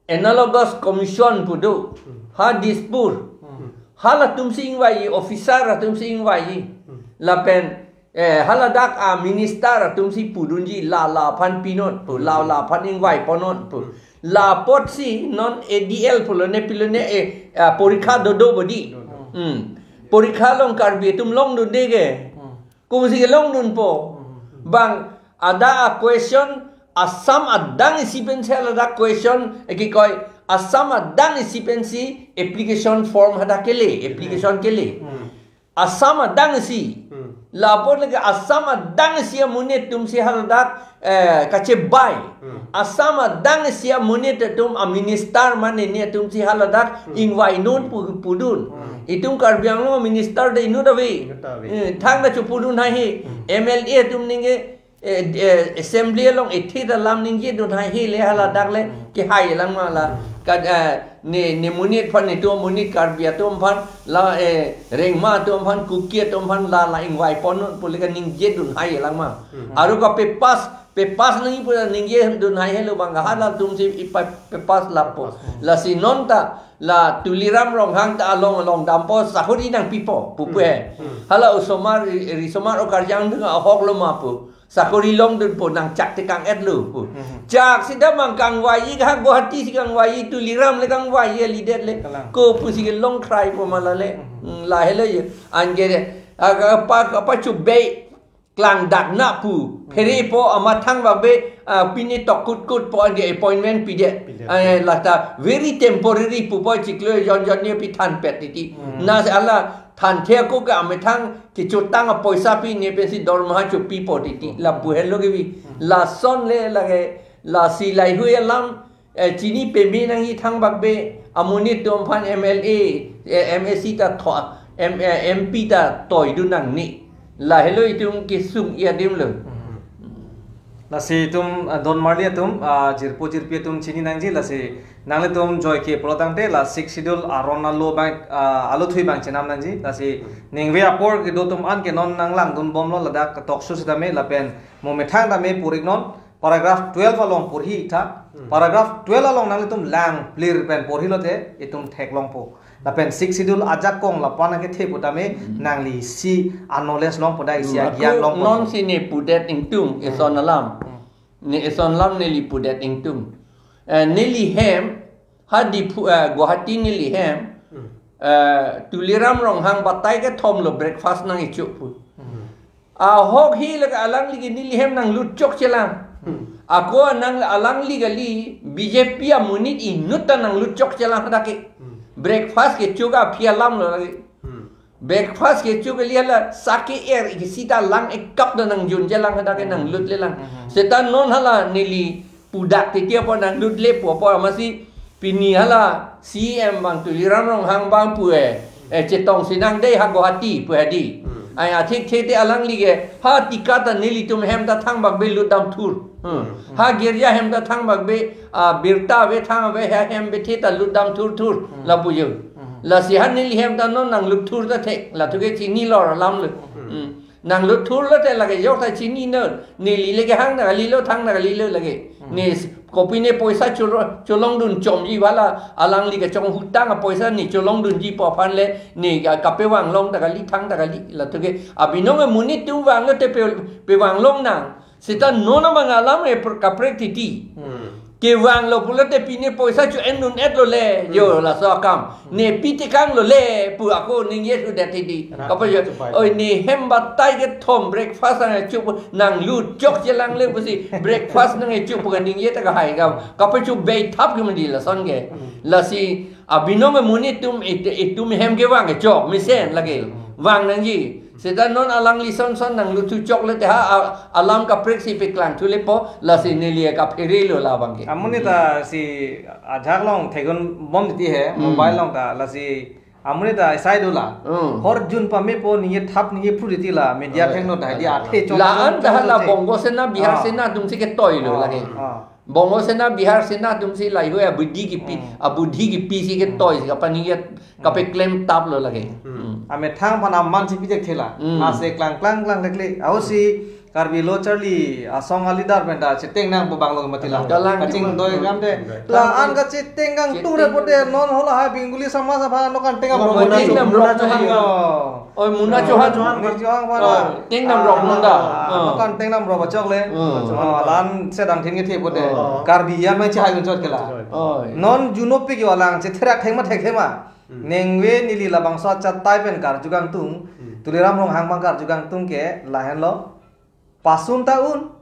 analogous commission pu do. Hmm. Ha Dispur. Hmm. Halatum si ingvai, officer atum si ingvai. Hmm. Lapen eh, haladak a minister atum si pudunji, la la aphan pinon pu, la la aphan ingvaiponnon pu. Hmm. La apotsi non A D L pulo ne pilo ne, eh, ah, porikha dodo bodi. Dodo. Hmm. Porikha along Karbi atum longdunde ke. Hmm. Kosi kelongdunpo. Hmm. Bang ada a question, Assam adang isi pensi haladak question, eh, kikoi, Assam adang isi pensi application form hadak kele, application kele. Hmm. Assam adang isi. Hmm. Lapu lake Assam adang isi amonit atum si haladak, eh, kachebai. Hmm. Assam adang isi amonit atum a minister mane ne atum si haladak, hmm, ingvainon pu-, pudun. Hmm. Itum Karbi Anglong minister de inut ave. Inut ave. Eh, thangta chopudun haihe. Hmm. M L A atum ningje eh, eh, assembly along ithi ta lam ningjedun haihe le haladak le, hmm, kehai lang ma la. Hmm. Ka, eh, ne, ne monit aphan, netum amonit Karbi atum aphan, la, eh, Rengma atum aphan, Kuki atum aphan, la, la ingvaiponnon pu le kaningjedun hai lang ma. Hmm. Aru ka pepas, pepas nangji pu ningjedun haihelo bang ka halatum si ipa pepas lapo. Pepas, hmm. Lasi non ta, la Tuliram Ronghang ta along along dampo sakori nangpipo, pupu he. Hmm. Hmm. Hala osomar, ri-, risomar okarjang dunga ahok lo ma pu. Sakori longdunpo nangchak tekang-etlo pu. Mhm. Chak sida mang kangvai ha Guwahati si kangvai Tuliram le kangvai lidet le. Kalang. Ko pusi kelong kraipo mala le. Mhm. Hmm, lahelo ye. Anke de, aga pa, apa chubei klangdak na pu. Mhm. Pherepo amathang babe, ah, pini tok kut kut po anke appointment pidet. Pidet. Eh, lata very temporary pupo chiklo jon jon ne pithan pet titi. Mhm. Na se ala thanthe ako ke amethang kechotang apoisa pi ne pensi dormaha chopipo titi. Hmm. Lapu helo kevi. Hmm. Lason le lake, lasi laihui alam, eh, chini peme nangji thangbak be, amonit atum aphan M L A, eh, M A C ta tho-, M-, eh, M P ta toidun nangne. Lahelo itum kesung-i adim lo. Hmm. Lasi itum, ah, don marli atum, ah, jirpo jirpi atum chini nangji, lasi nanglitum joike pulo tangte la Sixth Schedule aron alo abang, ah, alothui abang chenam nangji. Lasi ningve apor kedo atum anke non nanglangdunbomlo ladak talk show sitame lapen mo methang tame pori-iknon, paragraph twelve along porhi tha. Hmm. Paragraph twelve along nanglitum lang plir pen porhilote itum theklongpo. Lapen Sixth Schedule ajakong lapu-an akethe putame, hmm, nangli isi a-knowledge longpo da, isi, hmm, agyan, ako longpo. Non si ne pudet ingtung, hmm, eson alam. Hmm. Ne eson alam neli pudet ingtung. Eh, neli hem, ha Diphu, eh, Guwahati neli hem, hmm, eh, Tuliram Ronghang batai kethom lo breakfast nang-icho pu. Hmm. Ahok hi lake alangli ke neli hem nanglut chokchelang. Hmm. Ako nang alangli kali B J P amonit inut ta nanglut chokchelang hadak ke. Hmm. Breakfast kecho ke aphi alam lo lake. Hmm. Breakfast kecho kali hala sake er isi ta lang ekap ta nangjunchelang hadak ke, hmm, nanglut lelang. Hmm. Seta non hala neli pudak titi apot nanglut le pu apot amatsi pini hala C E M abang Tuliram Ronghang abang pu e, eh, chetongsi nangdei ha Guwahati pu hedi. Hmm. Ai athik thete alangli ke ha Ticket ta nelitum hem ta thangbak be lutdam thur. Hmm. Hmm. Ha Girja hem ta thangbak be, ah, birta be thang be ha hem bethe ta lutdam thur thur, hmm, lapu jo. Hmm. Lasi ha neli hem ta non nanglut thur ta thek, latum ke chinilo alam lo. Hmm. Hmm. Nanglut thurlote lake jok ta chininon. Neli le kehang na kalilo, thang na kalilo lake. Hmm. Ne s-, Kopi ne poisa cholo-, cholongdun chomji, hala alangli kachonghutang apoisa ne cholongdunji pu aphan le ne ka-, kapevang long ta kali, thang ta kali. Latum ke abinong amonit atum vanglo te pe-, pevang longnang. Seta non abang alam e pr-, kaprek titi. Hmm. Kevanglo pulote pine poisa cho-endun-etlo le, yo, hmm, laso akam. Hmm. Ne pi tekanglo le pu ako ningje sudet titi. Rat kapajo, chupai. Oi, ne hem batai kethom breakfast nangkecho pu, nanglut chok chelang le pusi breakfast nangkecho pu kaningje ta kahai ka. Kapacho bei thap ke mandi lason ke. Hmm. Lasi abinong amonit atum it-, itum hem kevang kechok mesen lake. Hmm. Vang nangji. Seta non alangli son son nanglut thu chokle te ha a-, alam kaprek si peklangthu lepo, lasi neli kapherelo labang ke. Amonit ta si ajak long theklong bom titi he, hmm, mobile long ta lasi amonit ta isai dola. Hmm. Hor jun pamepo ningje thap ningje phru titi la, media, oh, thengno ta hadi athe chok la chok an ta chok hala chok. Bongo Sena, Bihar, ah, Sena atum si ketoilo, ah, lake. Ah. Bongo Sena, Bihar Sena atum si lahei abudhi kipi, hmm, abudhi kipi si ketoi si kapaningje, hmm, kapeklem thaplo lake. Hmm. Hmm. Amethang aphan aman si pijak thela. Hmm. Ase klang klang klang lekle. Ausi Karbi Lo Charli Asong aleader pen ta cheteng nangpo bang lo mati la. Kalang. Kachingdoi kam de. Kalang. La an kacheteng kangtung, cheteng, repo de non hala ha Bengali samaj aphan no kanteng. Oh, abang. Muna Chauhan. Oh. Oi, Muna Chauhan. Muna Chauhan. Muna Chauhan aphan. Oh, tengdam rok nunda. Ah, oh, kan tengdam rok bachok le. Oh. Oh, lan sedang thin kethe pote. Oh. Karbi an mai chihai unchot kela. Oi. Non junopik yo alang chetherak thengma thekthema. Hmm. Nengve neli labangso achatai pen karju kangtung. Hmm. Tuliram Ronghang abang karju kangtung ke lahenlo. Pasun ta un.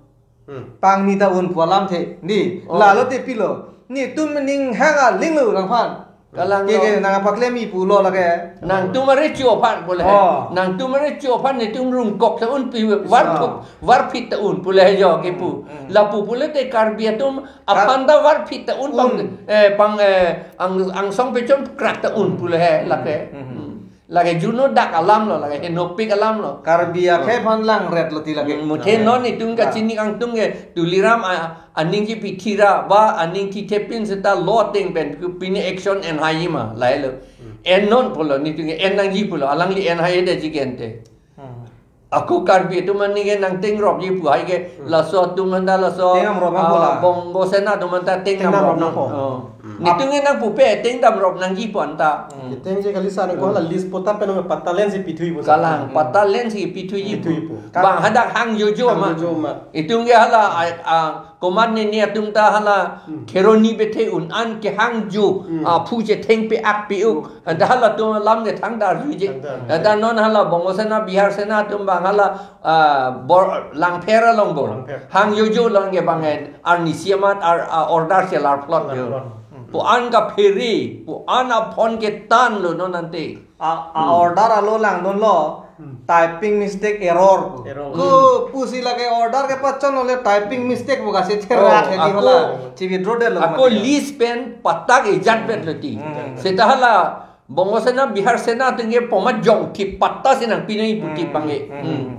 Hmm. Pangni ta un pu alamthe. Ni, oh, lalo te pilo. Netum ning hang aling lo nangphan. Kalang ke, ke, lo. Nang paklem-i pulo lake. Nangtum are chophan pule he. Oh. Nangtum are chophan netum rungkok ta un pi, ah, varphit, varphit ta un pule he jo ke pu. Hmm, hmm. Lapu pulote Karbi atum, Kar-, aphan ta varphit ta un pang, un, eh, pang, eh, ang, angsong pechon krak ta un pule he, hmm, lake. Hmm, hmm. Hmm. Lake juno dak alam lo, lake henopik alam lo. Karbi akhei aphan langret lo ti lake. Hmm, muthe, ah, non itum, ah, kachini kangtung ke Tuliram a, aning kipithira, ba aning kithepin seta lo ateng pen pine action enhai ma, lahelo. Hmm. Ennon pulo, netum ke en nangji pulo, alangli enhai de ji gente. Hmm. Ako Karbi atum aning ke nangteng rokji pu hai ke, hmm, laso atum anta laso, tengdam rok, ah, bola. Bongo Sena atum anta tengdam, tengdam rok rok nang nangpo. Oh. Hmm. Netum ke nangpupe tengdam rok nangji pu anta. Hmm. Keteng je kali sa ne ko, hmm, hala list patta pen nang patta len si pithui pu sa. Kalang, hmm, patta len si pithuiji pu. Pithui pu. Bang hadak hang jojo ma. Hang jojo ma. Itum ke hala, a, a, komat ne ne atum ta hala, hmm, Kheroni bethe un an kehang jo, hmm, a, phu chetheng pe-ak pe-uk. Hmm. Anta halatum alam ke thangta arjuje. Thangta arjuje. Anta non hala Bongo Sena, Bihar Sena atum bang hala, ah, bor, Langpher along bor. Langpher. Hang jojo along ke bang, eh, arnisi amat ar, ah, order chelar phlot jo. Chelar phlot. Hmm. Pu an kaphere, pu an aphone ketan lo non ante. A, a, hmm, order alo langdunlo, hmm, typing mistake error pu. Error. Ko, hmm, pusi lake order kepachon lo le typing mistake pu kachetherak, oh, he di ako, hala. Chi withdraw detlo ako mati. List pen patta ke jat bet lo ti. Hmm. Seta hala Bongo Sena, Bihar Sena atum ke poma jongthip patta si nangpi nangji pu ti, hmm, bang ke. Hmm. Hmm.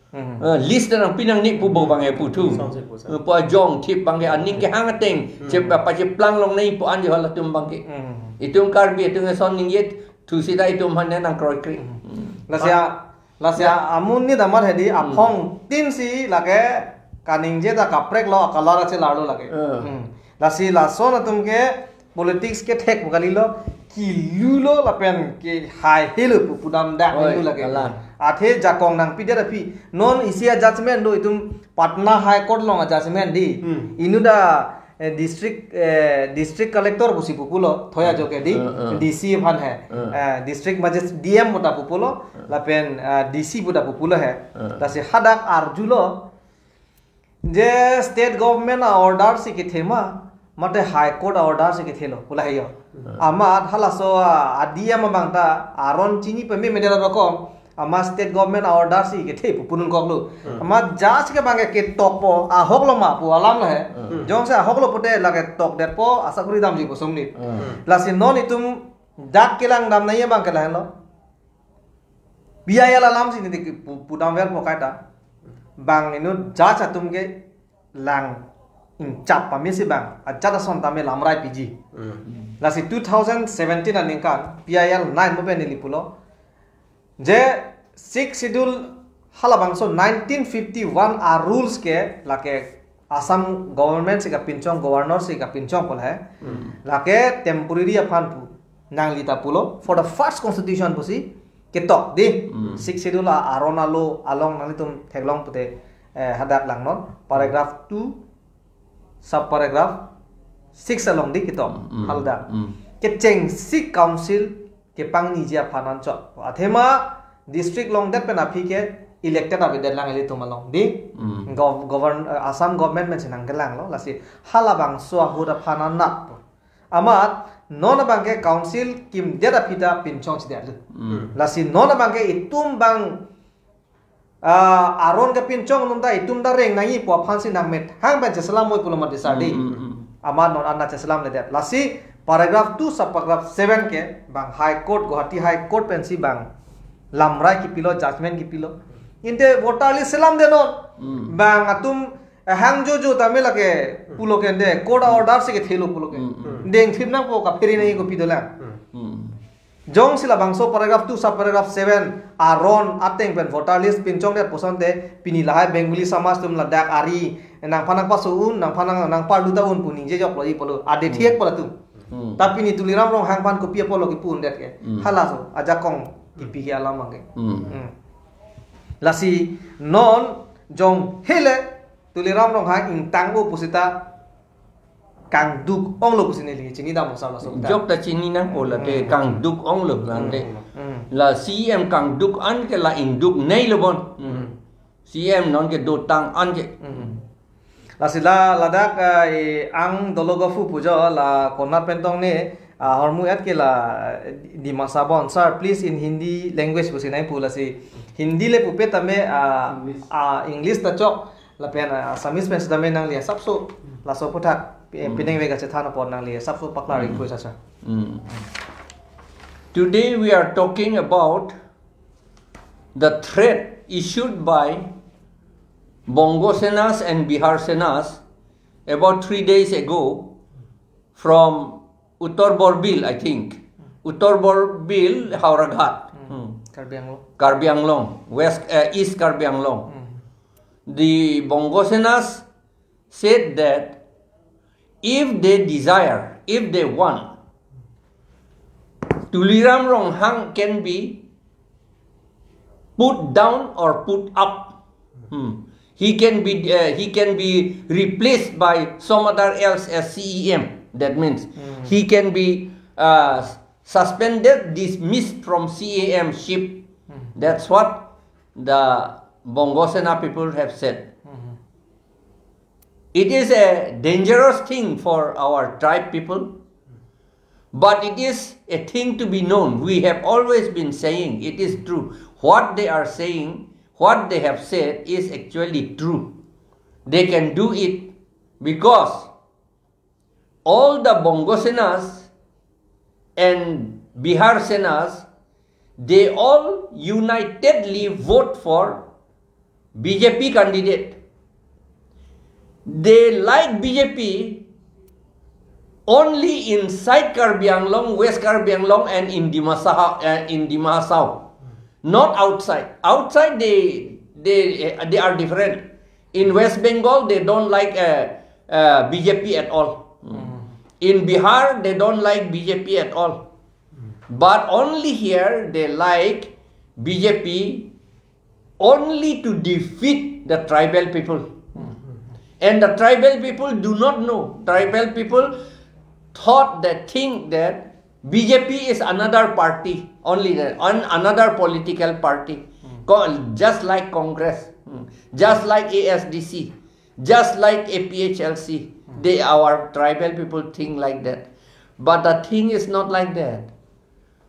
Hmm. Eh, list nangpi nangne pu bo bang ke puthu. Song se pu sa. Eh, pu ajongthip bang ke aning kehang ateng. Hmm. Chep apa cheplang longne pu an jo halatum bang ke. Hmm. Itum Karbi atum eson ningje thu seta itum aphan nangkroikre. Hmm. Hmm. Lasi a, lasi a, amonit amat hedi, hmm, aphong tin si lake kaningje ta kaprek lo, akalar achelar lo lake. Eh. Hmm. Lasi lason atum ke politics kethek pu kalilo, kilu lo lapen kehai helo pu pudam dak, oi, ninglu lake. Kalang. Athe jakong nangpidet aphi. Non isi a-judgment do itum Patna High Court along a-judgment di. Hmm. Inut a, eh, district, eh, district collector pusi pupulo, thoya, hmm, joke di, eh, eh, D C aphan he. Eh. Eh, district magis-, D M pu ta pupulo, eh, lapen, eh, D C pu ta pupulo he. Eh. Lasi hadak arjulo, je state government a-order si kethe ma, mate High Court a-order si kethelo, pu lahei jo. Hmm. Amat halaso a, a-D M abang ta aron chini peme medela rokom, amat state government a-order si kethe pu pununkoklo. Hmm. Amat judge ke bang ke ketokpo, ahok lo ma pu alam lo he. Hmm. Jongsi ahok lo pute lake tokdetpo, asa kuri damji pu sumni. Hmm. Lasi non itum dak kelang dam nangji abang ke lahenlo. P I L alam si neli pu-, pudam verpo kaita. Bang inut judge atum ke lang ingchap pame si bang ajat ason tame lamrai piji. Hmm. Lasi two thousand seventeen aningkan P I L nine mo pen neli pulo. Je Sixth Schedule halabangso nineteen fifty-one a-rules ke lake Assam government si kapinchong, governor si kapinchong pol hai. Hmm. Lake temporary aphan pu nangli ta pulo, for the first constitution pusi ketok di. Hmm. Sixth Schedule a-, aron alo along nanglitum theklong pute, eh, hadak langnon. Paragraph two, sub paragraph six along di ketok. Hmm. Halda. Hmm. Kechengsi council kepangniji aphan anchot. Athema district longdet pen aphi ke elected avedet lang ilitum along di. Hmm. Gov-, govern-, eh, Assam government pensi nangkelanglo. Lasi halabangso ahut aphan anat. Amat non abangke council kimdet aphi ta pinchong chidet lo. Hmm. Lasi non abangke itum bang, ah, aron kepinchong atum ta itum ta reng nangji pu aphansi nangmethang pen cheselam moi pulo mati sar di. Hmm, hmm, hmm. Amat non anat cheselamledet. Lasi paragraph two sub paragraph seven ke bang High Court, Guwahati High Court pensi bang lamrai kipilo, judgment kipilo. Ante voter list selamde non. Hmm. Bang atum, eh, hang jojo tame lake pulo ke de, court order si kethelo pulo ke. Hmm, hmm. Dengthip nangpo, kaphere nangji kopi dolang. Hmm. Jongsi labangso paragraph two sub paragraph seven aron ateng pen voter list pinchongdet pu asonte pini lahai Bengali samaj atum ladak ari nangphan nangpaso un, nangphan nang, nangparlu ta un pu ningjejoklo ji pulo. Ade Hmm. thiek pala atum. Hmm. Ta pini Tuliram Ronghang aphan kopi apotlo kipu-undet ke. Hmm. Halaso ajakong kipi ke alam abangke. Hmm. Hmm. Lasi non jong hele Tuliram Ronghang ingtang-o pusita kangduk onglo pusi neli chinidam sar laso ta. Jok ta chini nang-o lake Hmm. kangduk onglo lang de. Hmm. Hmm. La C E M kangduk an ke la ingduk nei lo bon. Hmm. Hmm. C E M non ke dotang an ke. Hmm. Lasi la ladak, ah, i ang Dologophu pujo la konat pen tong ne, ah, hormu et ke la, eh, Dimasa bon. Sir, please in Hindi language pusi nangpu lasi. Hindi le pupe tame, ah, English. Ah, English ta chok. Lapen, ah, Assamese pen sitame nangli asapso laso aphuthak pi-, Hmm. pineng vega chethan apot nangli asapso paklar Hmm. request asa. Hmm. Today we are talking about the threat issued by Bongo Senas and Bihar Senas about three days ago from Uttar Borbil, I think. Uttar Borbil, Howraghat. Hmm. Hmm. Karbi Anglong. Karbi Anglong, West, uh, East Karbi Anglong. Hmm. The Bongo Senas said that if they desire, if they want, Tuliram Ronghang can be put down or put up. Hmm. He can be, uh, he can be replaced by some other else as C E M. That means Hmm. he can be, uh, suspended, dismissed from C E M ship. Hmm. That's what the Bongo Sena people have said. Hmm. It is a dangerous thing for our tribe people, but it is a thing to be known. We have always been saying it is true. What they are saying, what they have said is actually true. They can do it because all the Bongo Senas and Bihar Senas, they all unitedly vote for B J P candidate. They like B J P only inside Karbi Anglong, West Karbi Anglong, and in Dima Hasao, uh, in Dima Hasao, not outside. Outside, they, they, they are different. In West Bengal, they don't like, uh, uh, B J P at all. Hmm. In Bihar, they don't like B J P at all. Hmm. But only here, they like B J P only to defeat the tribal people. Hmm. And the tribal people do not know. Tribal people thought, they think that B J P is another party, only that, an-, another political party, Hmm. co-, just like Congress, Hmm. just like A S D C, just like A P H L C. Hmm. They, our tribal people think like that. But the thing is not like that.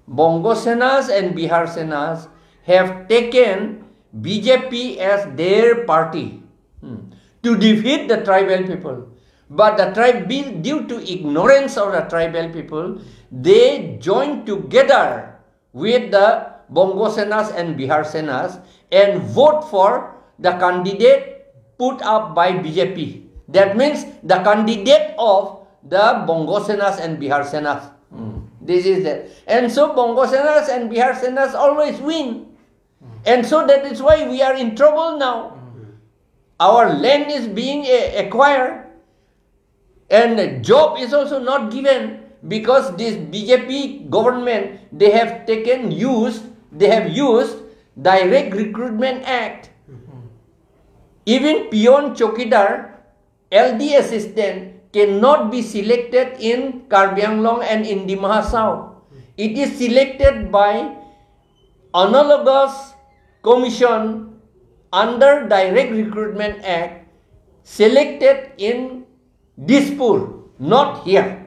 Bongo Senas and Bihar Senas have taken B J P as their party, Hmm. to defeat the tribal people. But the tribe, due to ignorance of the tribal people, they joined together with the Bongo Senas and Bihar Senas and vote for the candidate put up by B J P. That means the candidate of the Bongo Senas and Bihar Senas. Hmm. This is it. And so Bongo Senas and Bihar Senas always win. Hmm. And so that is why we are in trouble now. Hmm. our land is being a- acquired, and job is also not given, because this B J P government, they have taken use, they have used Direct Recruitment Act. Even peon, chowkidar, L D assistant cannot be selected in Karbi Anglong and in Dima Hasao. It is selected by analogous commission under Direct Recruitment Act, selected in Dispur, not here.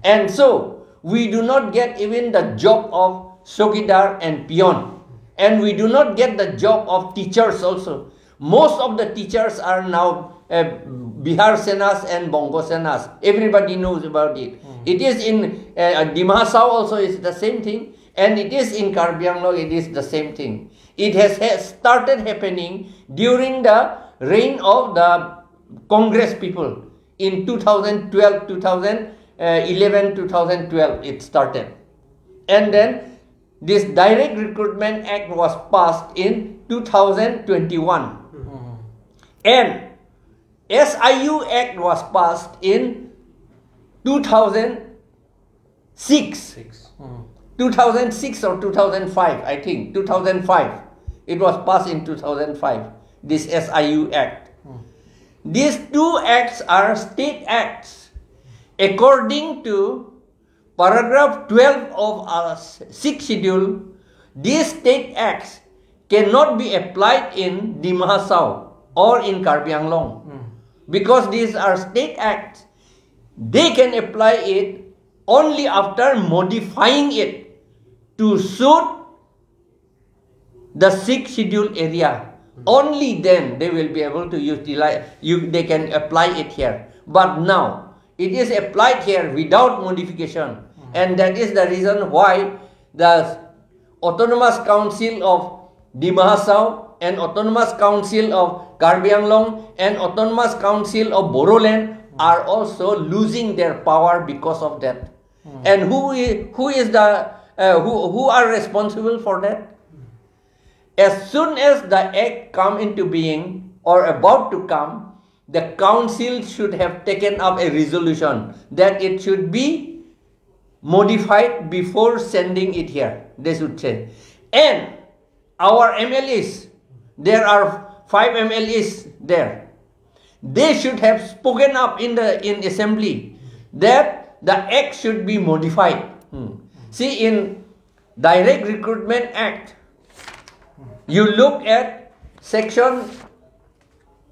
And so, we do not get even the job of chowkidar and peon. And we do not get the job of teachers also. Most of the teachers are now uh, Bihar Senas and Bongo Senas. Everybody knows about it. It is in uh, Dima Hasao also is the same thing, and it is in Karbi Anglong, it is the same thing. It has ha- started happening during the reign of the Congress people in two thousand twelve, two thousand eleven, two thousand twelve, it started. And then this Direct Recruitment Act was passed in two thousand twenty-one. And S I U Act was passed in two thousand six. Six. Hmm. two thousand six or two thousand five, I think. two thousand five. It was passed in two thousand five, this S I U Act. Hmm. These two acts are state acts. According to paragraph twelve of our s- sixth schedule, these state acts cannot be applied in Dima Hasao or in Karbi Anglong. Hmm. Because these are state acts, they can apply it only after modifying it to suit the sixth schedule area. Only then they will be able to utilize, you, they can apply it here. But now, it is applied here without modification. And that is the reason why the Autonomous Council of Dima Hasao and Autonomous Council of Karbi Anglong and Autonomous Council of Bodoland are also losing their power because of that. Hmm. And who is, who is the uh, who who are responsible for that? As soon as the act come into being or about to come, the council should have taken up a resolution that it should be modified before sending it here, they should say. And our M L As, there are five M L As there. They should have spoken up in the in assembly that the act should be modified. Hmm. See, in Direct Recruitment Act, you look at section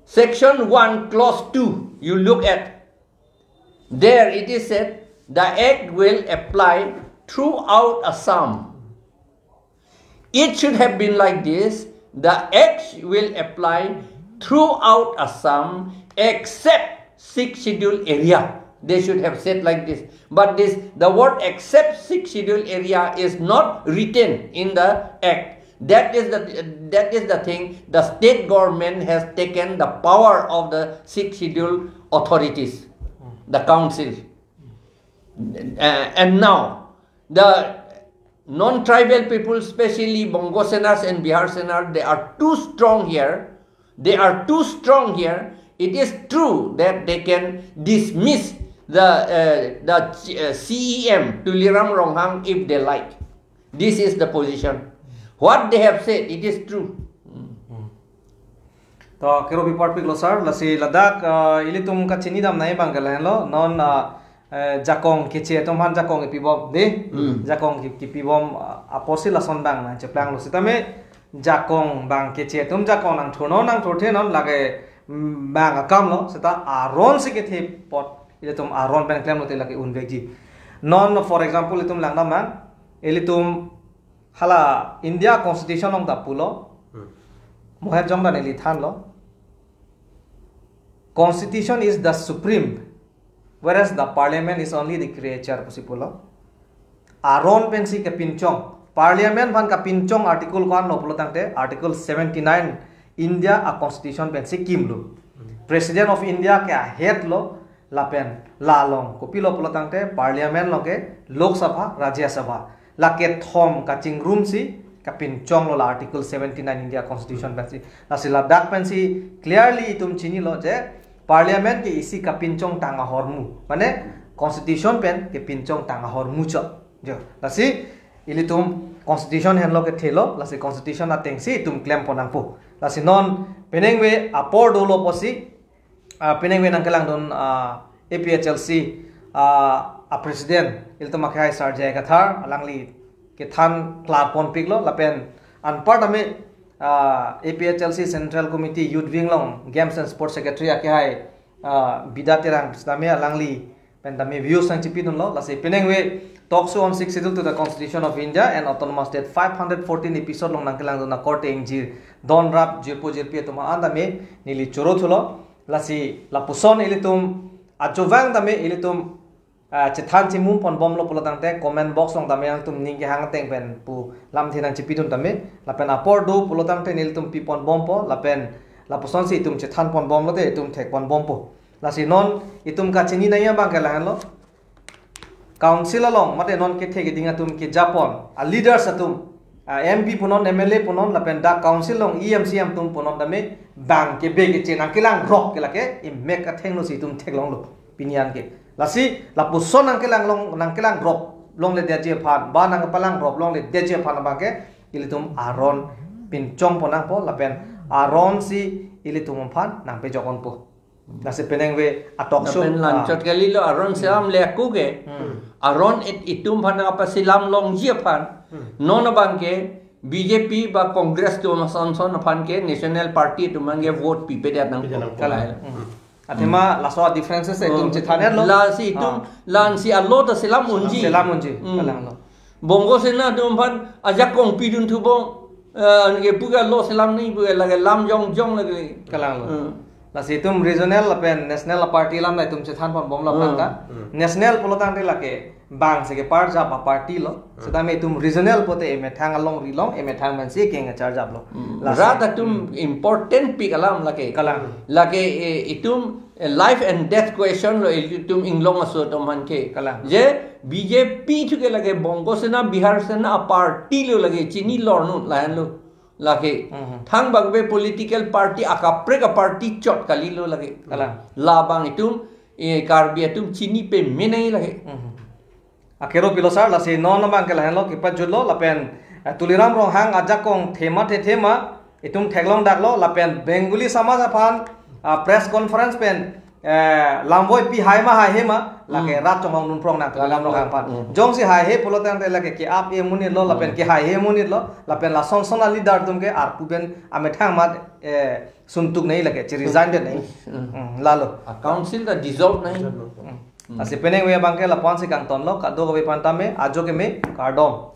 section one, clause two. You look at there, it is said the act will apply throughout Assam. It should have been like this: the act will apply throughout Assam except sixth schedule area. They should have said like this. But this, the word except sixth schedule area is not written in the act. That is the that is the thing. The state government has taken the power of the sixth schedule authorities, the council. Uh, and now, the non-tribal people, especially Bongo Senas and Bihar Senas, they are too strong here. They are too strong here. It is true that they can dismiss the uh, the uh, C E M Tuliram Ronghang if they like. This is the position. What they have said, it is true. To kero pi parpik lo sir, lasi ladak uh, ilitum kachini dam nai bang ke lahenlo, non uh, eh, jakong keche atum aphan jakong kipibom dei. Hmm. Jakong ki- kipibom uh, apotsi lason bang nangcheplang lo sitame jakong bang keche atum jakong nangthurnon nangthurthenon lake mm, bang akam lo sita aron si kethe apot ilitum aron pen klemlo te lake unvekji. Non for example ilitum langdam nang, ilitum hala India constitution along ta pulo. Hmm. Moher jong dan ili thanlo. Constitution is the supreme, whereas the parliament is only the creature pusi pulo. Aron pensi kepinchong. Parliament aphan kepinchong article ko-an lo pulo tangte article seventy nine India a constitution pensi kimlo. President of India ke a head lo lapen la along kopilo pulo tangte parliament along ke Lok Sabha, Rajya Sabha. Lake thom kachingrum si kapinchonglo la Article seventy nine India Constitution pensi. Lasi ladak pensi clearly itum chinilo je Parliament ke isi kapinchongtang ahormu. Mane Constitution pen kepinchongtang ahormu chot. Jo, lasi ilitum Constitution henlo kethelo, lasi Constitution atengsi itum klempon nangpo. Lasi non penengve apor dolo pusi, ah, penengve nangkelangdun, ah, A P H L C, ah, a President ilitum akhai Sar J I Kathar, alangli kethan klarponpiklo, lapen anparta me, ah, A P H L C Central Committee Youth Wing along Games and Sports Secretary akhai, ah, Bida Terang sitame alangli pen tame views nangchipidunlo. Lasi penengve Talk Show on Sixth Schedule to the Constitution of India and Autonomous State five hundred fourteen episode along nangkelangdun akorte ingjir donrap jirpo jirpi atum an tame neli choro thulo. Lasi lapuson ilitum ajovang tame ilitum, ah, chethan chimumponbomlo pulotangte comment box along tame nangtum ning kehang ateng pen pu lamthe nangchipidun tame, lapen apor do pulotangte nelitum piponbompo, lapen lapusonsi itum chethanponbomlote itum thekponbompo. Lasi non itum kachini nangji abang ke lahenlo. Council along mate non kethe keding atum kejapon, a leaders atum, a M P punon, M L A punon, lapen dak council along E M C M atum punon tame bang kebe keche nangkelangrop ke lake imek athengno si itum theklonglo pini an ke. Lasi lapuson nangkelanglong, nangkelangrop longledetji aphan, ba nangpalangrop longledetji aphan abang ke ilitum aron pinchongpon nangpo, lapen aron si ilitum aphan nangpejokponpo. Lasi penengve a-talk show, lapen ah, lanchot kalilo, aron selam le ako ke. Hmm. Aron it-, itum aphan nangpaselam longji aphan. Hmm. Non abang ke B J P ba Congress atum asonson aphan ke National Party atum abang ke vote pipedet nangpo. Pipedet nangpo. Kalang. Hmm. Athema laso differences itum chethanetlo. Lasi itum, ah, lasi alo ta selam unji. Selam unji. Hmm. Kalanglo. Bongo Sena atum aphan ajakong pidun thupo, eh, anke puke lo selam ni puke lake lam jongjong lake. Kalanglo. Hmm. Lasi itum regional lapen national party alam ta itum chethanponbomlo Hmm. aphan ta. Hmm. National pulotangte lake bang si keparjap a-party lo. Hmm. Setame itum regional pute emethang alongri along, emethang pensi kengcharjaplo. Hmm. Lasi Rat atum important pik alam lake. Kalang. Lake, eh, itum, eh, life and death question lo itum inglong aso atum aphan ke. Kalang. Je B J P thu ke lake Bongo Sena, Bihar Sena a-party lo lake chini lornut lahenlo. Lake. Mhm. Thangbak be political party akaprek a-party chot kalilo lake. Kalang. Labang itum, eh, Karbi atum chini pame nangji lake. Mhm. Akero pilo sar, lasi non abang ke lahenlo kipajutlo, lapen, eh, Tuliram Ronghang ajakong thema the thema itum theklongdaklo, lapen Bengali samaj aphan, ah, press conference pen, eh, lamvoi pi hai ma haihe ma, lake Hmm. rat chonghong dunprong nang Tuliram Ronghang aphan. Hmm. Jongsi haihe pulotangte lake ke-ap e monitlo, lapen Hmm. kehaihe monitlo, lapen lasonson a-leader atum ke arpu pen amethang amat, eh, suntuk nangji lake, chi-resign det nangji. Hmm. Hmm, lalo. A-council ta dissolve nangji. Hmm. Hmm. Lasi penengve abang ke lapu-an si kangtonlo, kadokave aphan tame, ajo keme, kardom.